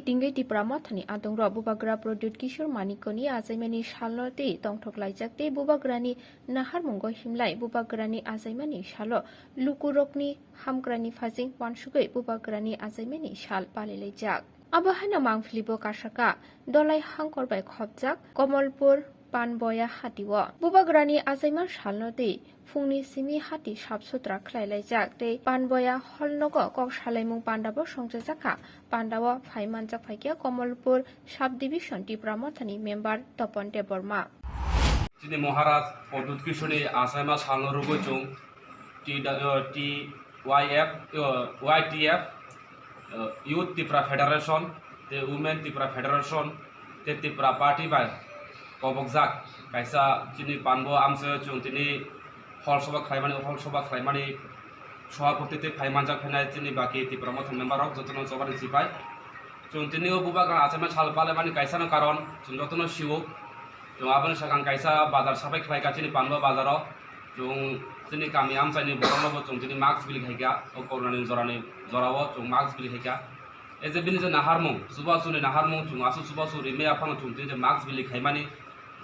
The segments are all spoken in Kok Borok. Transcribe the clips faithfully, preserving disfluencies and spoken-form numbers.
Tingwi Tipra Mothani adongrok Bubagra Pradyut Kishore Manikoni achaimani salno tei tongthok laijak tei Bubagrani naharmungo himlai Bubagrani achaimani salo lukurokni hamkrani phajing wansugwi Bubagrani achaimani sal palilaijak. Abo haino mangphilibo kasaka Dolai Hangkor bai khopjak Komolpur Panboya hatio. Bubagrani achaima salno tei phungni simi hati sap sutra khlai laijak tei Panboya holnogo kok salaimung pandabo songchajakha. Pandao phai manjak phaikha Komolpur Sub Division Tipra Mothani member Topon Debbarma. Chini Maharaj Pradyut Kishoreni achaima salno rwgwi chwng T, uh, T Y F, uh, Y T F, uh, Youth Tipra Federation, tei Women Tipra Federation, tei Tipra Party bai kobokjak kaisa chini Panbo amchaio chwng tini hol soba khlaimani, hol soba khlaimani sohapoti tei phai manjak phainai chini baki Tipra Motha member rok jotono chobani chipai. Chwng tini o Bubagra achaima sal palaimani kaisano karon chwng jotono sio. Chwng aboni sakang kaisa bazar sapai khlaika chini Panbo bazaro. Chwng chini kami amchaini borokno bo chwng tini mask bili khaika, o corona ni jorani jorao chwng mask bili khaika. E je bini je naharmung, chubachu ni naharmung chwng aswk chubachu rimwi aphano chwng tini je mask bili khaimani,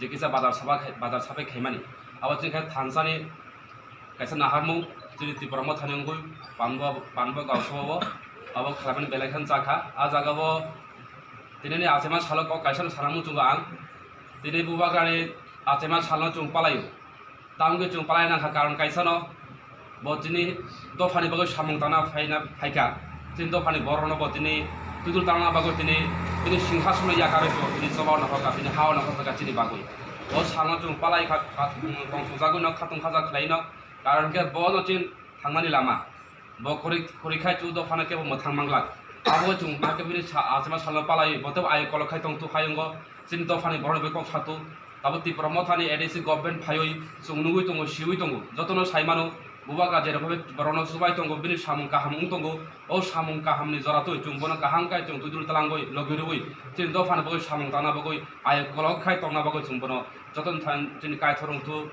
je kisa bazar saba khai-, bazar sapai khaimani. Abo chini khe thansani kaisa naharmung chini Tipra Mothani wngwi Panbo, Panbo gausao abo khlaimani belai khe chakha. A jagao tinini achaima salo kok kaisa sanamung chwngo ang. Tini Bubagrani achaima salno chwng palaio. Tamokhe chwng palai nangkha karon kaisano, bo chini dophani bagwi samung tangna phaina phaikha. Chini dophani borokno bo tini twidul tangna bagwi tini, tini singhasono yakarwi bo tini choba nokha, tini ha-o nokha chini bagwi. O salno chwng palai kha, kha, tongthokjagwino khatung khaja khlaino, karon khe bono chini thangnani lama. Bo kwrwi, kwrwi khai chu dophano kebo mwthang manglak. Abo chwng hakhe bini sa-, achaima salno palaiwi bo tebo ayuk kolok khai tongthu hayungo. Chini dophani borokno bai kok satu. Abo Tipra Mothani A D C government phaiwi chwng nugwi tongo, siwi tongo. Jotono sai mano, Bubagra jerokhe borokno chubai tongo, bini samung kaham wng tongo. O samung kahamni jora twi chwng bono kaham khai chwng twidul twlangwi logi rwui chini dophani bagwi samung tangna bagwi ayuk kolok khai tongna bagwi chwng bono jotono thang chini Kaitor wngthu.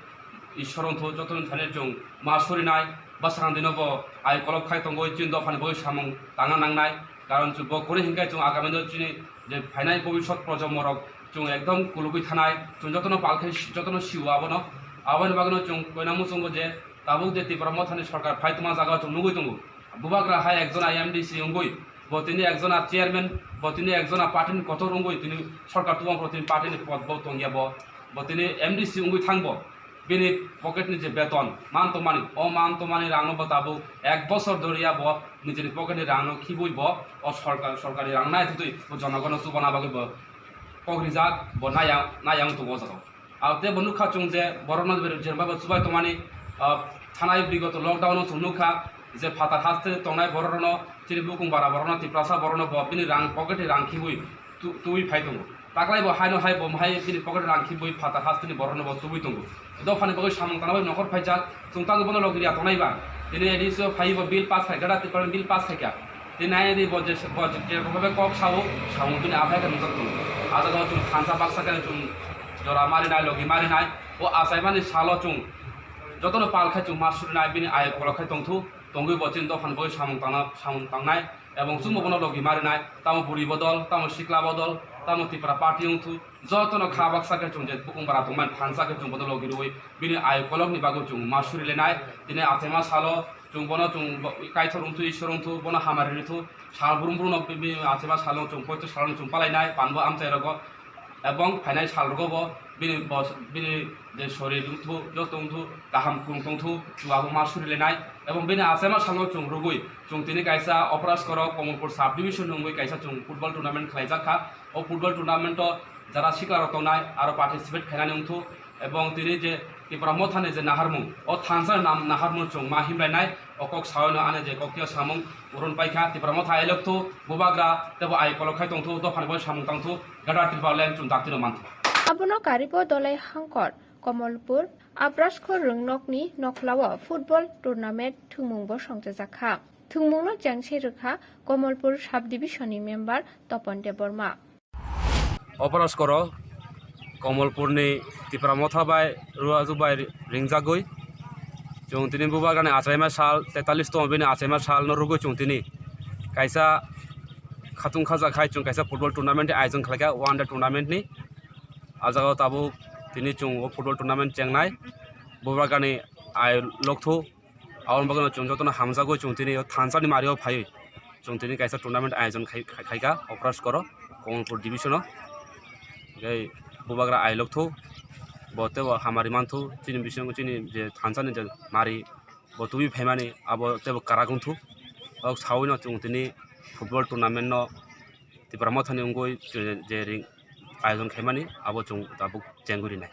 Ishwar wngthu jotono thani chwng ma surinai, bwskango dino bo ayuk kolok khai tongwi chini dophani bagwi samung tangna nangnai. Karon chwng bo kwrwi hinkhe chwng agami no chini je phainai bobiswt projonmo rok chwng ekdom kulugwi thanai, chwng jotono pal khe jotono sio abono. Aboni bagwino chwng koina muchungo je tabuk je Tipra Mothani sorkar phai tongma jagao chwng nugwi tongo. Bubagra hai ekjona M D C wngwi, bo tini ekjona chairman, bo tini ekjona party ni kotor wngwi tini sorkar tubang pro tini party ni pod bo tongya bo. Bo tini M D C wngwi thang bo. Bini pocket ni je beton man tongmani, o man tongmani rangno bo tabuk ek bosor doriya bo nijini pocket ni rangno khibui bo o sorkar, sorkari rang nai thutui bo jonogono chubana bagwi bo kok rijak, bo naya, naya wng tongo o jaga o. Abo tei bo nukha chwng je borokno jenba bo chubai tongmani, ah, thanai bigoto lockdown o chwng nukha je phatar haste tongnai borokno chini bukung bara borokno Tiprasa borokno bo bini rang pocket ni rang khibui tu-, tubui phai tongo. Taklai bo haino hai bo hai bini pocket rang khibui phatar hasteni borokno bo tubui tongo. Dophani bagwi samung tangna bagwi nokhor phaijak, chwng tangwi bono logi riya tongnai ba. Tini A D C o phaiwi bo bill pass khai, gada Tripura bill pass khaikha. Tini nai di bo je, bo je, je bo kok sao, samung bini aphai khe nungjak tongo. A jaga o chwng thansa baksa khe chwng jora marinai, logi marinai. O achaimani salo chwng jotono pal khai chwng ma surinai, bini ayuk kolok khai tongthu, tongwi bo chini dophani bagwi samung tangna, samung tangnai. Ebong chwngbo bono logi marinai, tamo buri bodol, tamo sikla bodol, tamo Tipra party wngthu, jotono kha baksa khe chwng je bukung bara tongmani thansa khe chwng bono logi rwui bini ayuk kolokni bagwi chwng ma surilenai. Tini achaima salo chwng bono chwng bo-, Kaitor wngthu, Ishwar wngthu, bono hamari rwthu, sal brum brumno bi-, bi-, achaima salo chwng poito salo chwng palainai, panbo amchai rogo. Ebong phainai salrogo bo bini bos-, bini je sorir wngthu, joto wngthu, kaham kung tongthu, chubago ma surilenai. Ebong bini achaima salno chwng rwgwi, chwng tini kaisa Operaskoro Komolpur Sub Division wngwi kaisa chwng football tournament khlaijak kha. O football tournament o jara siklarok tongnai aro participate khainani wngthu. Ebong tini je Tipra Mothani je naharmung, o thansa nam naharmung chwng ma himlainai. O kok saoino ani je koktiyo samung uron paikha, Tipra Motha elok thu, bubagra, tebo ai kolok khai tongthu, dophani bai samung tangthu, Greater Tipraland chwng daktino manthu. Abono karipo Dolai Hangkor, Komolpur, Abraskho Rwngnokni nokhlao football tournament thwngmungbo songchajakha. Thwngmungno chengse rwkha Komolpur Sub Division ni member Topon Debbarma. Operaskoro Komolpurni Tipra Motha bai Ruaju bai ringjagwi chwng tini bubagrani achaima sal tetalis tongo, bini achaima salno rwgwi chwng tini kaisa khatung khaja khai chwng kaisa football tournament ni ayojon khlaikha, one day tournament ni. A jagao tabuk tini chwng o football tournament chengnai, Bubagrani ai lokthu. Aboni bagwi chwng jotono hamjagwi chwng tini o thansa ni mario phaiwi chwng tini kaisa tournament ayojon khai, khai, khaikha Operaskoro, Kamalpur division o. Tei Bubagra ai lokthu, bo teibo hamari manthu, chini bisingo chini je thansa ni je mari bo tubui phaimani abo teibo kwrak wngthu. O sawino chwng tini football tournament no Tipra Mothani wngwi je, je ring ayojon khaimani abo chwng tabuk chengwi rinai.